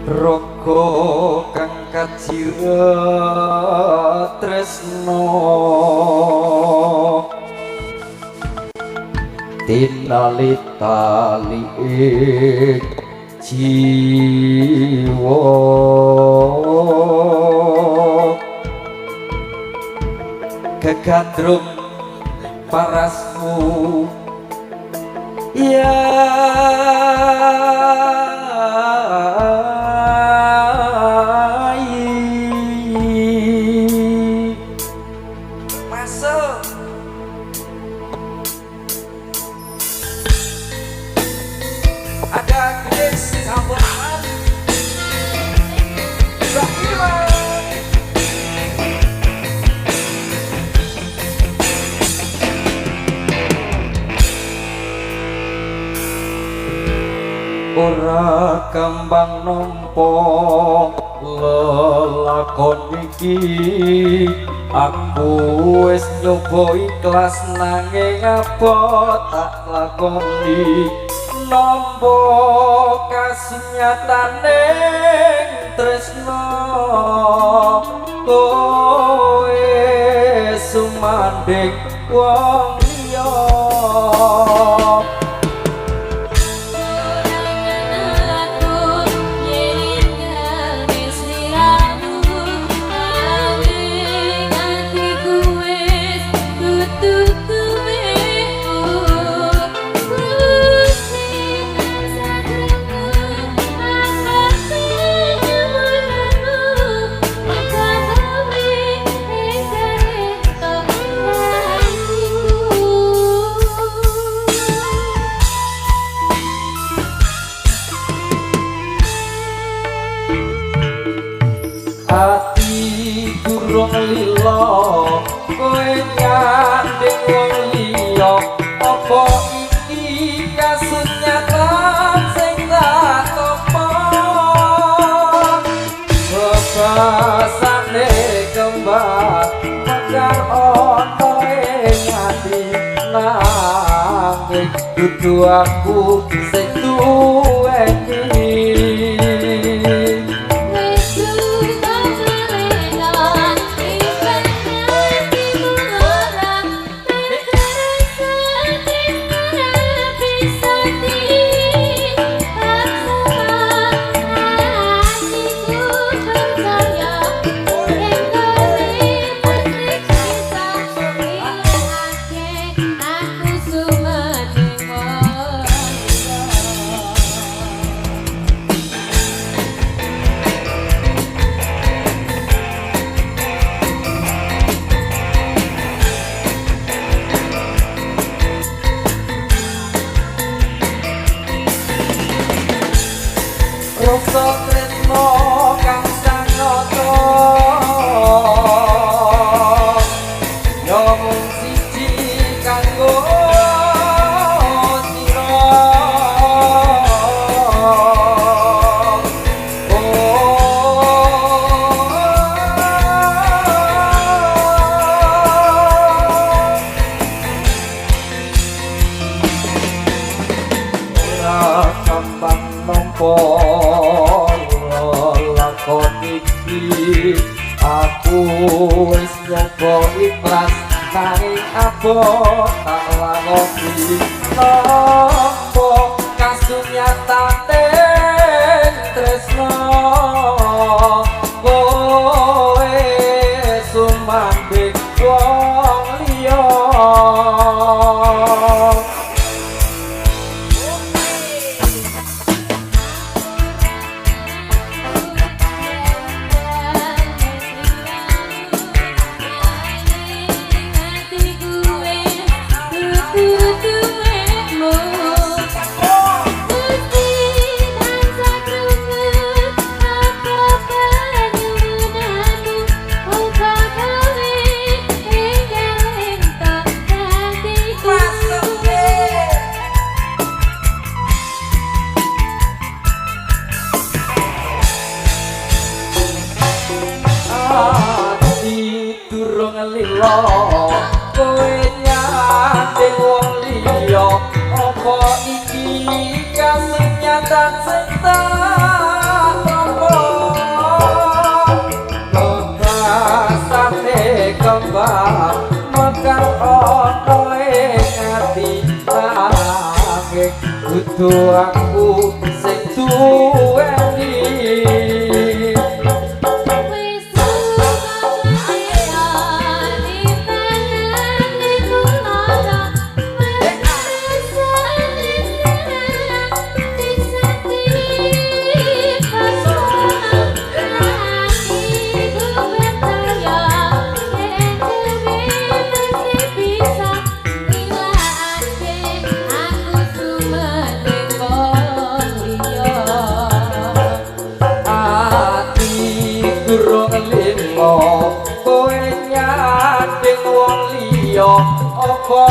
Raga kang kajira tresna tinali tali ing jiwa kegandrung parasmu ya. Masuk. Ada Grace campuran Mbak Irma. Ora kembang nampa lelakon iki, aku wis nyoba ikhlas nanging apa tak lakoni nampa kasunyatane tresna kowe sumandhing wong liya. Ati durung lila kowe nyanding wong liya, apa iki kasunyatan sing tak tampa? Bebasane kembang mekar ana ing ati, nanging dudu aku sing duweni. Rasa tresna kang sanata ya mung siji kanggo sira. Ora kambang nampa lakon iki, aku wis nyoba ikhlas nanging apa tak lakoni nampa kasunyatane tresna kowe sumandhing wong liya. Ati durung lila kowe nyanding wong liya, apa iki kasunyatan sing tak tampa? Kudu aku sing duweni. Wis dipengeni kula. Atiku percaya yen dhewe mesti bisa ngilangake aku sumeneng wong liya. Ati durung limo, kowe nyanding wong liya, apa